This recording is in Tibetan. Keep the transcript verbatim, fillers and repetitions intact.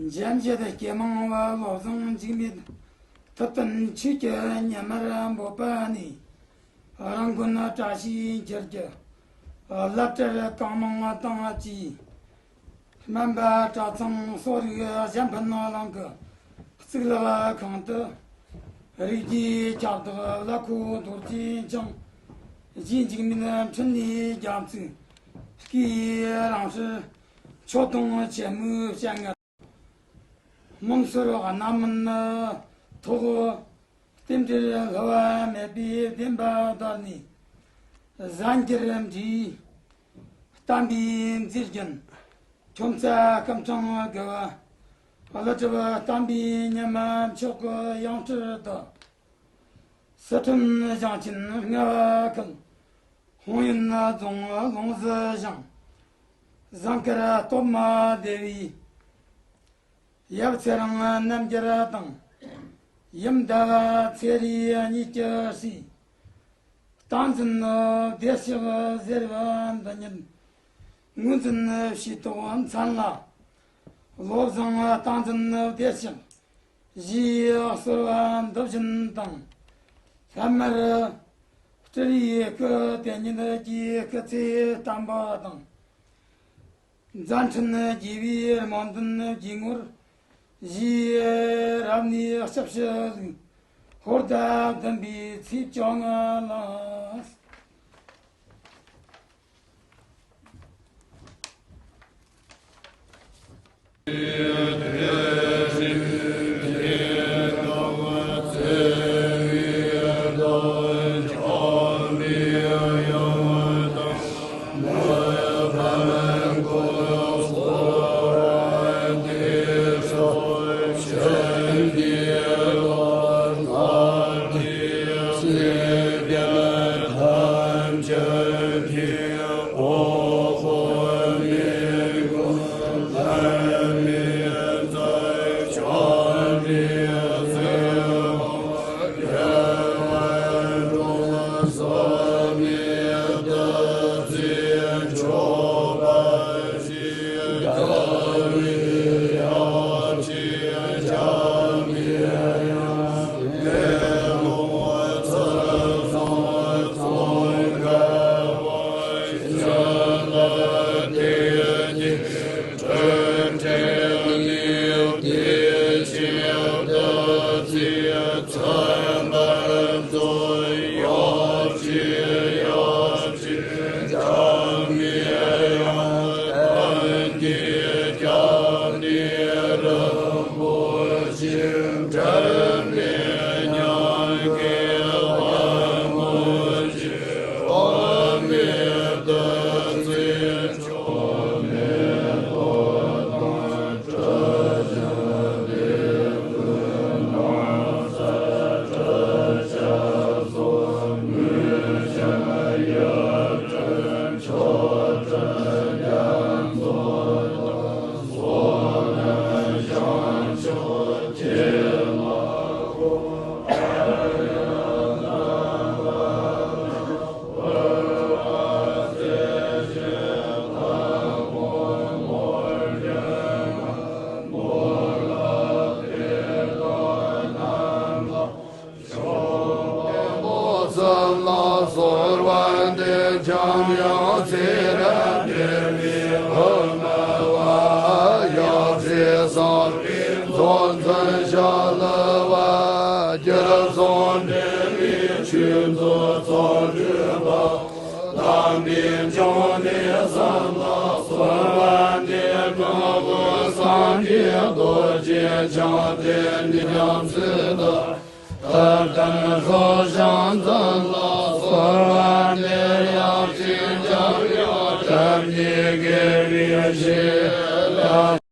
འཇམ་བཞད་སྐྱེས་མང་བ་བློ་བཟང་འཇིགས་མེད། ཐུབ་བསྟན་ཆོས་ཀྱི་ཉི་མར་འབོད་པ་ནས། རང་དགོན་བཀྲ་ཤིས་འཁྱིལ་གྱི་བླ་བྲེ་གང་མང་དང་བཅས། སྨན་པ་གྲྭ་ཚང་གསོ་རིག་གཞན་ཕན་གླིང་གི་གཙུག་ལག་ཁང་དུ། རིགས་རྒྱུད་ཁྱབ་བདག་བླ་ཁོ་རྡོ་རྗེ་འཆང་། རྗེ་འཇིགས་མེད་འཕྲིན་ལས་རྒྱ་མཚོའི་སྐུའི་རང་སྲིད། མཆོད་སྡོང་ཆེན་མོའི་སྤྱན་སྔར། མངོན་སུམ་རྣམ་སྨིན་ཐོག་རྟེན་འབྲེལ་བསླུ་བ་མེད་པའི་བདེན་པ་བརྡལ་ནས། གཟན་གྱི་རིམ་གྲོའི་བསྟན་པའི་མཛེས་རྒྱན། ཁྱོད་ཚེ་སྐུ་འཕྲེང་བརྒལ་བ། ཀླུ་སྒྲུབ་བསྟན་པའི་ཉི་མ་མཆོག་གི་ཡང་སྤྲུལ་དུ། སི་ཁྲོན་ཞིང་ཆེན་རྔ་བ་ཁུལ། ཧོང་ཡུན་རྫོང་ལུང་གཟུ་ཞང་། ཟངས་དཀར་སྟོད་མ་སྡེ་བའི། ཡབ་ཚེ་རིང་རྣམ་རྒྱལ་དང་། ཡུམ་ཟླ་བ་ཚེ་རིང་གཉིས་ཀྱི་སྲས། བསྟན་འཛིན་བདེ་གཤེགས་ཟེར་བ་འདི་ཉིད་ངོས་འཛིན་ཞུས་དོགས་མཚན་ལ། བློ་བཟང་བསྟན་འཛིན་བདེ་གཤེགས་ཞེས་གསོལ་བ་འདེབས་བཞིན་དང་། ཐ་མར་སྤྲུལ་པའི་སྐུ་དེ་ཉིད་ཀྱི་སྐུ་ཚེ་བརྟན་པ་དང་། མཛད་འཕྲིན་རྒྱས་པའི་སྨོན་འདུན་རྒྱས་ངོར། ཞེས་རབ་གནས་སྐྱབས་ཞུ་ལུགས། ཧོར་ཟླ་བདུན་པའི་ཚེས་བཅོ་ལྔ་ལ། གསུམ་ལ་གསོལ་བ་འདེབས་ཀྱང་ཡང་ཚེ་རབས་འདས་པའི་འོག་མ་བ་ཡང་ཚེ་བསམ་པའི་མཚོ་འཛིན་ཞལ་ལུ་བ། རྒྱལ་གསུང་འདྲེན་པའི་ཆོས་མཛོད་ཚོགས་སྒྲུབ་པ། དམ་པའི་འབྱུང་གནས་གསུམ་ལ་གསོལ་བ་འདེབས་ཀྱང་སངས་རྒྱས་རྡོ་རྗེ་འཆང་དེ་ཉིད་ཀྱང་ཚུལ་དུ། ཐུབ་བསྟན་སྲོག་ཤིང་འཛིན་ལ་གསོལ་བ་འདེབས། ཡང་ཅིན་འཇམ་དབྱངས་དྲི་མེད་དགེ་བའི་བཤེས་ལ།